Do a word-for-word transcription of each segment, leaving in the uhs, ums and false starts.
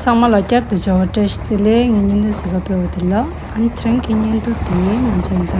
ཚང་མ་ལ་བསྐྱར་དུ་བྱ་བ་བཀྲ་ཤིས་བདེ་ལེགས། ངའི་བརྙན་ཐུང་གཟིགས་ག་ཕེབས་པ་དེ་ལ། ཨ་ནི་དེ་རིང་གི་བརྙན་ཐུང་དེ་ང་ཚོ་ད་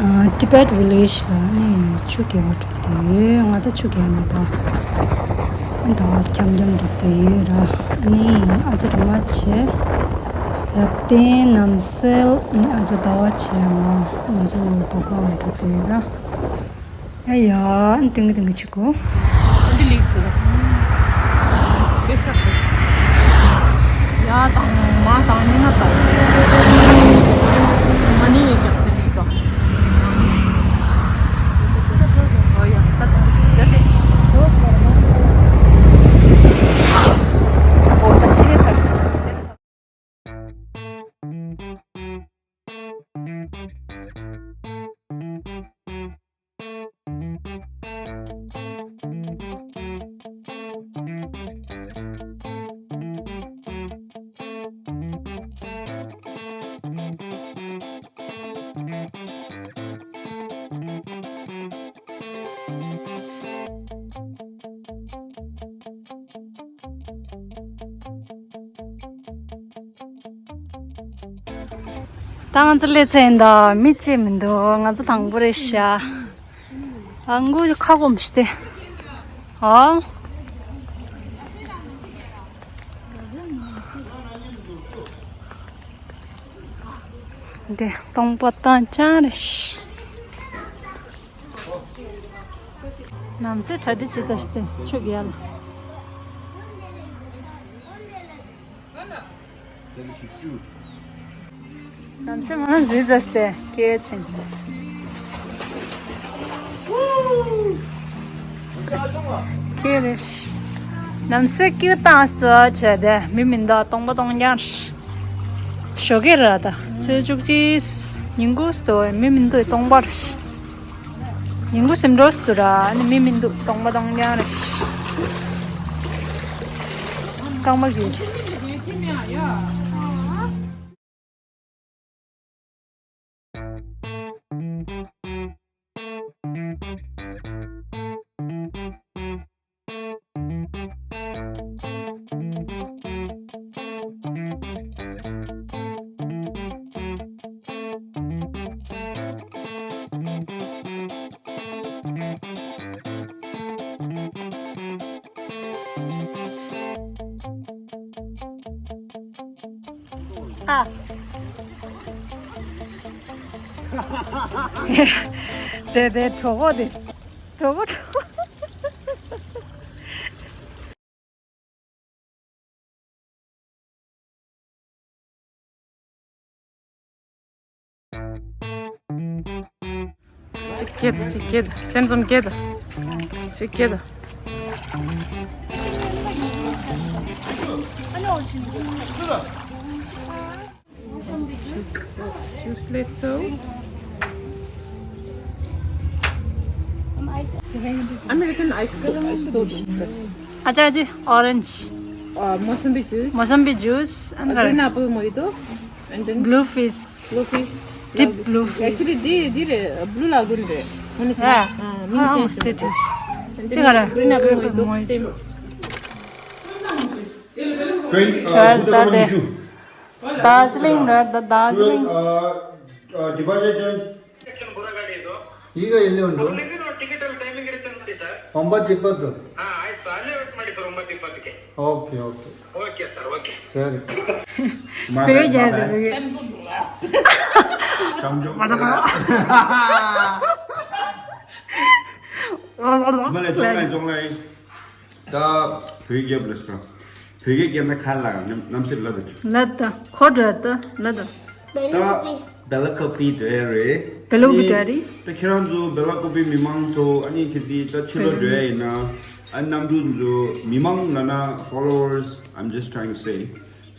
ཨ་Tibet Village ལ་ནི་ཆུ་རྐྱལ་བ་འགྲོ་དུས་ང་ད་ཆུ་རྐྱལ་མེད་པ། ཨ་ནི་ཟླ་བ་འཁྱམ་འཁྱམ་འགྲོ་དུས་ཡོད་ར། ཨ་ནི་ཨ་ཅག་ར་མ་བྱས་རབ་བརྟན་རྣམ་གསལ། ཨ་ནི་ཨ་ཅག་ཟླ་བ་བྱས་ང་ང་ཚོ་བོད་པ་འགྲོ་དུས་ཡོད་ར། ཡ་ཡ། ཏིང་གི་ཏིང་གི་ཆི་གོ། འདི་ལིག་ཟེར། ཤེས་ཤག་གི། ཡ་དང་མ་དང་ནི་ན་དང་། མ་ནི་ཡོད་ཀྱང་ཚེ་ལིག་ཟེར། ཨོ་ཡ་ད་ད་ད་ད། ཨོ་ད་ཤི་རེ་ད་ཤི། ད་ང་ཚོ་སླེབས་ཚར་ཡིན་ད། མི་གཅིག་མི་འདུག་ང་ཚོ་དང་པོ་རེད་ཤག་ཨ་མགོ་ཁ་སྐོམ་ཞིག་སྟེ། ཨ། འདི་སྟོང་པ་བཏང་ཅང་རེད་ཤག་ནམ་སེ་གྲ་སྒྲིག་བྱེད་ཚར་ཤག་སྟེ་ཆུ་རྐྱལ་ལ། ནམ་སེ་མ་འཛིན་ཚར་སྟེ་སྐད་ཆེན། ཁྱེད་རེད། ནམ་སེ་ཀྱུ་བཏང་སོ་བྱས་ཏེ་མི་མི་འདུག་སྟོང་པ་སྟོང་རྐྱང་རེད། ཞོགས་ཀས་རེད་ད། ཚོད་བཅུ་གཅིག་ཉིན་གུང་སྟོད་མི་མི་འདུག་སྟོང་པ་རེད། ཉིན་གུང་ཟིན་འགྲོ་སུ་ར་ནི་མི་མི་འདུག་སྟོང་པ་སྟོང་རྐྱང་རེད། རྐང་པ་གི། ཨ། དེ་དེ་གྲོགས་པོ་དེ། གྲོགས་པོ་གྲོགས་པོ། ཅིག་སྐད་དང་། ཅིག་སྐད་དང་། སེམས་ཙམ་སྐད་དང་། ཅིག་སྐད་དང་། Juice, juice less so. American ice cream. ཨ་ཅག་ཅིག orange. Uh, Mosambi juice. Mosambi juice and green apple mojito. And then blue fish. Blue fish. Deep blue fish. Actually, the the blue lagoon re. One is yeah. Ah, green apple mojito. Same. Train, uh, Darjeeling, right? The Darjeeling. Uh, uh, departure time. ಈಗ ಎಲ್ಲಿ ಉಂಟು? ಒಂಬತ್ತು ಇಪ್ಪತ್ತು. Okay, okay. ಸರಿ. ಬೇಗ. 다 བོད་རྒྱབ་ལ་སོང་། བོད་སྐད་རྒྱབ་ན་ཁ་ལ་ནམ་ནམ་སེ་ལབ་ད། ལབ་ད་ཁོ་འདྲ་ད་ལབ་ད། ད་བེ་ལ་ཀོ་པི་འདྲ་རེད། བེ་ལ་ཀོ་པི་འདྲ་རེད། ད་ཁྱེད་རང་ཚོ་བེ་ལ་ཀོ་པི་མི་མང་ཚོ་ཨ་ནི་ཁྱེད་དེ་ད་ཕྱི་ལོགས་འགྲོ་ཡ་ཡིན་ན་ཨ་ནམ་རྒྱུན་ཚོ་མི་མང་ལ་ན་followers, I'm just trying to say.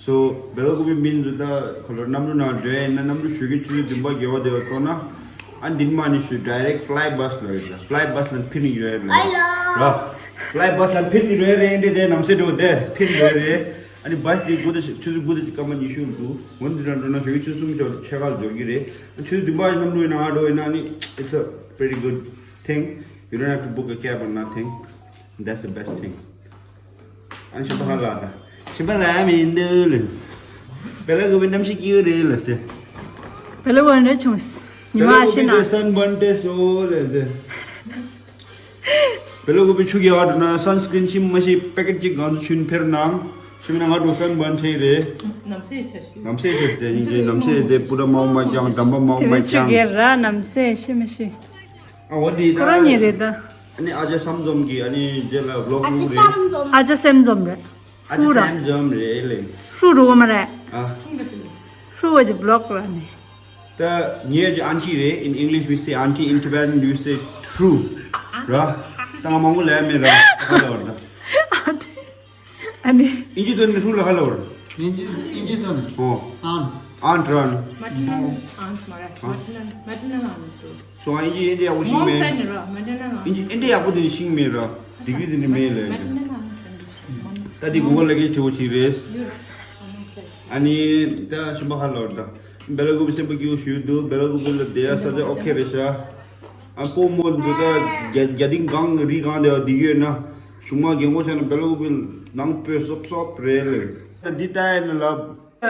So བེ་ལ་ཀོ་པི་མི་ཚོ་ད་ཁོ་ལོ་གནམ་གྲུ་ནང་འགྲོ་ཡ་ཡིན་ན་གནམ་གྲུ་ཞོགས་ཀའི་ཆུ་ཚོད་བདུན་པ་བརྒྱད་པ་དེ་བ་ཐོག་ན་ཨ་འདི་མ་ནི་ཞུ་direct flight bus ལ་ཡོད་ལ། flight bus ལ་ཕིར་ནི་ཡོད་ལ། ར། flight bus ལ་ཕིར་ནི་ཡོད་རེད། འདི་དེ་ནམ་སེ་འགྲོ་དེ་ཕིར་ནི་ཡོད་རེད། ཨ་ནི་བྷས་དེ་དགུ་དང་ཆུ་ཚོད་དགུ་དང་སྐར་མ་ཉི་ཤུ་འདུག་འོན་ཏེ་དྲན་འགྲོ་ན་ཞོགས་ཀྱི་ཆུ་ཚོད་གསུམ་ཞོགས་ཕྱེད་ཀ་ལ་འབྱོར་གྱི་རེད། ཆུ་ཚོད་བདུན་པ་གནམ་གྲུ་ཡིན་ན་ང་འགྲོ་ཡིན་ན་ནི། It's a pretty good thing. You don't have to book a cab or nothing. That's the best thing. ཨ་ནི་ཤིམ་པ་ཧ་ལ་ད། ཤིམ་པ་ལ་མི་འདུག་ལ། བེ་ལ་གུ་བི་གནམ་གཤིས་སྐྱིད་རེད་ལ་སྟེ། བེ་ལ་གུ་བི་འདྲ་བྱུང་། ཉི་མ་ཤི་ན། སན་བན་ཏེ་སོ་ལ་སྟེ། བེ་ལ་གུ་བི་ཆུ་གི་ཨ་འགྲོ་ན་སན་སི་ཀྲིན་ཤིམ་མ་ཤི་པེ་ཀེ་ཊི་གཅིག་གང་དུ་ཆུན་ཕེར་ནང་། ཤིམ་ན་ང་འགྲོ་སན་བན་ཆེ་རེད། ནམ་སེ་ཆ་ཤི། ནམ་སེ་ཆ་སྟེ་ཡིན་གྱི་ནམ་སེ་དེ་པུ་ར་མའོ་མ་ཅང་དམ་པ་མའོ་མ་ཅང་། དེ་ཆུ་གི་ར་ནམ་སེ་ཤི་མ་ཤི། ཨ་འོ་དེ་ད། ཁོ་རང་ཉིད་རེད་ད། ཨ་ནི་ཨ་ཅག་སེམས་འཛོམས་ཀྱི་ཨ་ནི་རྗེས་ལ་བི་ལོག་ཨ་ཅག་རུ་རེད། སེམས་འཛོམས་རེད། ཨ་ཅག་ཧྲུ་ར། སེམས་འཛོམས་རེད་ལེ། ཧྲུ་རུ་བ་མ་རེད། ཨ། ཧྲུ་བ་ཅི་བི་ལོག་ར་ནི། ད་ངའི་ཨ་ཅག་ཨན་ཊི་རེད། In English we say auntie, in Tibetan we say ཧྲུ། ར། ད་ང་མང་པོ་ལས་མེད་ར། ཧ་ལ་བར་ད། ཨ་ནི། ཨིན་ཇི་ཐོག་ནས་ཧྲུ་ལ་ཧ་ལ་བར། ཨིན་ཇི་ཨིན་ཇི་ཐོག་ནས། ཨོ། ཨན་ཊི་ར་ནི། Maternal aunt མ་རེད། Maternal maternal aunt ཟེར། སོ་ཨིན་ཇི་ཨིན་ཇི་ཡག་པོ་ཤེས་མེད། Mom's side ནས་ར། Maternal aunt ཨིན་ཇི་ཨིན་ཇི་ཡག་པོ་དེ་ནི་ཤེས་མེད་ར། དེ་གི་དེ་ནི་མེད་ལེ། Maternal aunt ད་དེ་གུ་གལ་ལ་གི་ཆེ་བོ་ཞིག་རེད། ཨ་ནི་ད་ཤིམ་པ་ཧ་ལ་བར་ད། བེ་ལ་གུ་བི་སེམས་པ་སྐྱིད་པོ་ཞིག་འདུག་བེ་ལ་གུ་བི་ལ་བསྡད་ཡ་ས་ཆ་ཨོ་ཁེ་རེད་ཤག་ཨ་སྤོ་མོ་འདི་ད་རྒྱ་རྒྱ་ཏིང་གང་རི་གང་དེ་བ་འདི་ཡོད་ན། གཞུང་མ་རྒན་གོག་ཆགས་ན་བེ་ལ་གུ་བི་ནང་སྤོས་སོབ་སོབ་རེད་ལེ། འདི་ལྟ་ཡ་ན་ལབ།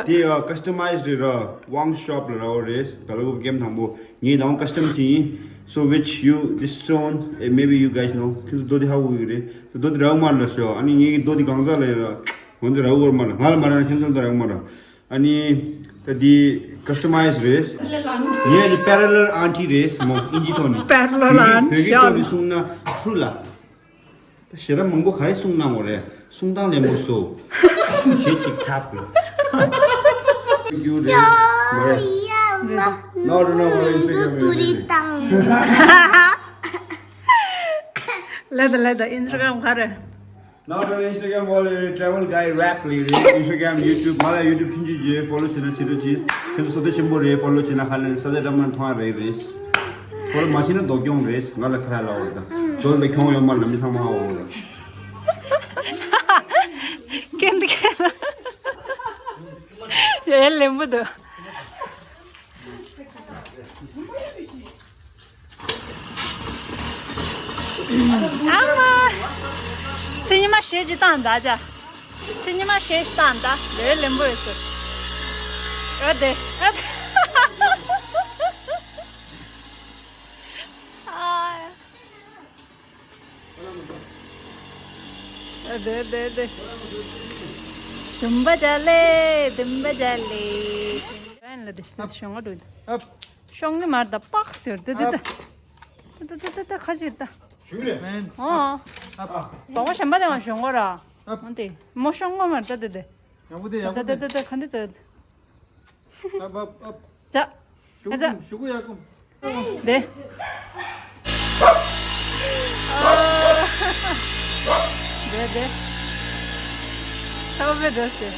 དེ་ཡ་ཀ་སི་ཊ་མའི་ཛི་རེད་ར། ཝང་ཤོབ་ལ་ར་བ་རེད། བེ་ལ་གུ་བི་གེམ་དང་པོ་ངས་དང་ཀ་སི་ཊ་མ་བྱས་ཡིན། So which you, this stone, eh, maybe you guys know. ཁྱེད་ཚོ་རྡོ་དེ་ཧ་གོ་གི་རེད། རྡོ་དེ་ར་བ་མ་ལ་ཤོ། ཨ་ནི་ངས་རྡོ་དེ་གང་ཟག་ལ་ཡ་ར། འོན་ཏེ་ར་བ་གོར་མ་ལ་ང་ལ་མ་ར་ན་ཁྱེད་ཚོ་ད་ར་བ་མ་ར། ཨ་ནི་ད་འདི་ཀ་སི་ཊ་མའི་ཛི་རེད། ངའི་ཨ་ཅག་པེ་ར་ལལ་ཨན་ཊི་རེད་མོ། ཨིན་ཇི་ཐོག་ནས། པེ་ར་ལལ་ཨན་ཊི། བོད་ཀྱི་ཐོག་ནས་གསུངས་ན་ཧྲུ་ལ། ད་ཞེ་དྲག་མང་པོ་ག་རེ་གསུངས་གནང་བ་རེད། གསུང་སྟངས་ལེན་པོ་བཟོ། ཞེ་གཅིག་ཐབ་རེད། རྒྱུ་རེད། མ་རེད། ནོ་རེད་ནོ་རེད། ཨིན་སི་ཊ་གྷ་རམ་རེད། ལེ་ད་ལེ་ད་ཨིན་སི་ཊ་གྷ་རམ་ག་རེ། ནང་དུ་ཨིན་སི་ཊ་གྷ་རམ་བ་ལས་རེད། ཊེ་ཝེལ་གྷའི་རེབ་ལས་རེད། ཨིན་སི་ཊ་གྷ་རམ་ཡུ་ཊུབ་ང་ལ་ཡུ་ཊུབ་ཆུང་ཆུང་བརྗེ་ཕོ་ལོ་བྱེད་ན་ཕྱི་དྲོ་ཆེ། ཁྱེད་ཚོ་བསོད་བདེ་ཆེན་པོ་རེད། ཕོ་ལོ་བྱེད་ན་ཧ་ལས་ས་ཆ་འདྲ་མ་མཐོང་རེད་རེད། ཕོ་ལོ་མ་བྱེད་ན་སྡུག་གྱོང་རེད། ང་ལ་ཁ་ལ་ལ་འོ་ད་སྡུག་ལ་གྱོང་ཡོད་མ་ལ་མི་ཚང་མ་འོ་ར། ཀན་ཏི་ཀན་ཡ་ལེན་པོ་འདུག་ཨ་མ། ཚེ་ཉི་མ་ཞེ་ཅིག་བཏང་ད་ཅ། ཚེ་ཉི་མ་ཞེ་ཅིག་བཏང་ད། ལེ་ལེན་པོ་ཡོད་སོ། ཨ་དེ་ཨ་དེ། ཨ་དེ་དེ་དེ། ཇུམ་པ་ཇ་ལེ་དིམ་པ་ཇ་ལེ། ཨན་ལ་དེ་ཤོང་ང་འགྲོ། ཨབ། ཤོང་ནི་མར་ད་པགས་ཟེར་དེ་དེ་དེ། ཨབ། དེ་དེ་དེ་དེ་ཁ་ཅིག་ད། ཞུ་ལེ། ཨོ། ཨབ། ཨབ། དོགས་པ་གཞན་པ་དེ་མ་ཤོང་གོ་ར། ཨབ། ཨོ་དེ་མོ་ཤོང་གོ་མར་ད་དེ་དེ། ཡག་པོ་དེ་ཡག་པོ་དེ། དེ་དེ་དེ་ཁ་འདི་ཙེ། ཨབ་ཨབ་ཨབ། ཛ། ཞུ་ཛ། གུམ་ཞུ་གུ་ཡ་གུམ། དེ། དེ་དེ། ཐོབ་པའི་འགྲོ་སྟེ།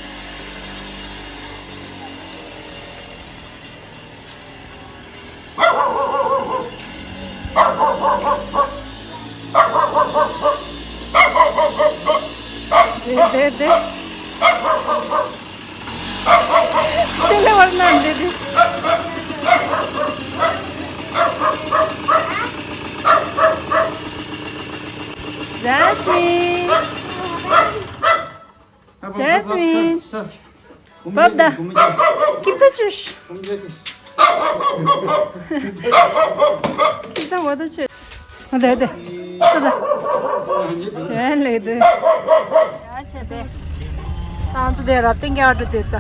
དེ་དེ་དེ། དེ་ལས་བར་ན་འདི་འདི། ཇེ་སི་མིན། ཨ་བ་བ་བ་ཇེ་སི་མིན། ཚ་ཚ། བབ་ད། གུམ་ཀི་ཏུ་ཆུ། གུམ་ཀི་ཏུ་ཆུ། ཀི་ཏུ་བ་ཏུ་ཆུ། ཨ་དེ་དེ། ཨ་ད། ཨེ་ལེ་དེ། ཨ་ཆེ་དེ། ཏང་ཙུ་དེ་རབ་བརྟན་གྱི་ཨ་ཏུ་དེ་ད།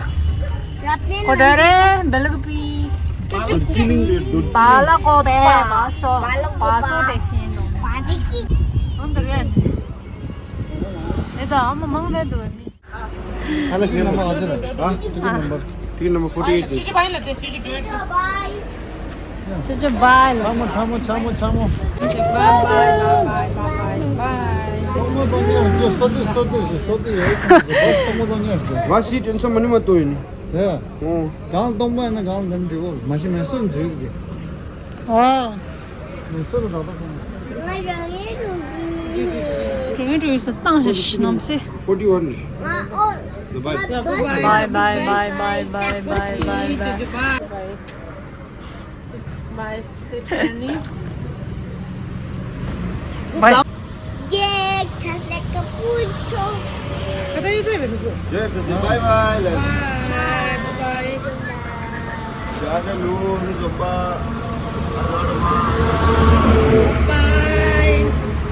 གོ་ད་རེ་བེ་ལ་གི་པི། བ་ལ་ཀོ་བེ་བ་སོ། བ་སོ་དེ་ཤེས་འདུག་ཨ་ད་རེ། ཨེ་ད་ཨ་མ་མང་ནས་འདུག་ནི། ཨ་ལ་ཁྱེད་ནམ་བར་ཨ་ཅེ་ན། ཨ། ཊི་ཀེ་ཊི་ནམ་བར་ཕོར་ཊི་ཨེ་ཊི་རེད། ཅོ་ཅོ་བྷའི་ལ། ཆ་མོ་ཆ་མོ་ཆ་མོ། བྷའི་བྷའི་བྷའི་བྷའི་བྷའི་བྷའི། སྟོང་མོ་སྟོང་ཉལ་ཞིག་སོ་ཏི་སོ་ཏི་ཞིག་སོ་ཏི་ཡོད་སོང་གི་བ་སྟོང་མོ་སྟོང་ཉལ་ཞིག་ང་ཤི་ཏེན་ས་མ་ནི་མ་ཏོ་ཡིན། ཡ། ཨོ། གང་སྟོང་པ་ཡིན་ན་གང་ལ་འགྲིག་གོ་མ་ཤི་མེ་སོ་འཇུག་གི་ཨོ། མེ་སོ་ལ་ད་ད་སོང་། ང་རང་ཡེ་རུ་གི། ཀྲུང་ཡེ་ཀྲུང་ཡེ་སུ་བཏང་ཞིག་ནམ་སེ། ཕོར་ཊི་ཝན་རེད། ང་ཨོ། Bye bye bye bye bye bye bye bye bye bye. Bye. Safe journey. Bye. Ye khat le ka pucho. Kata yu te be ko. Bye bye. Bye bye. Bye.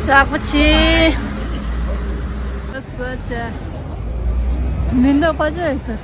Cha kuchi. Asa cha. Ninda pa cha sir.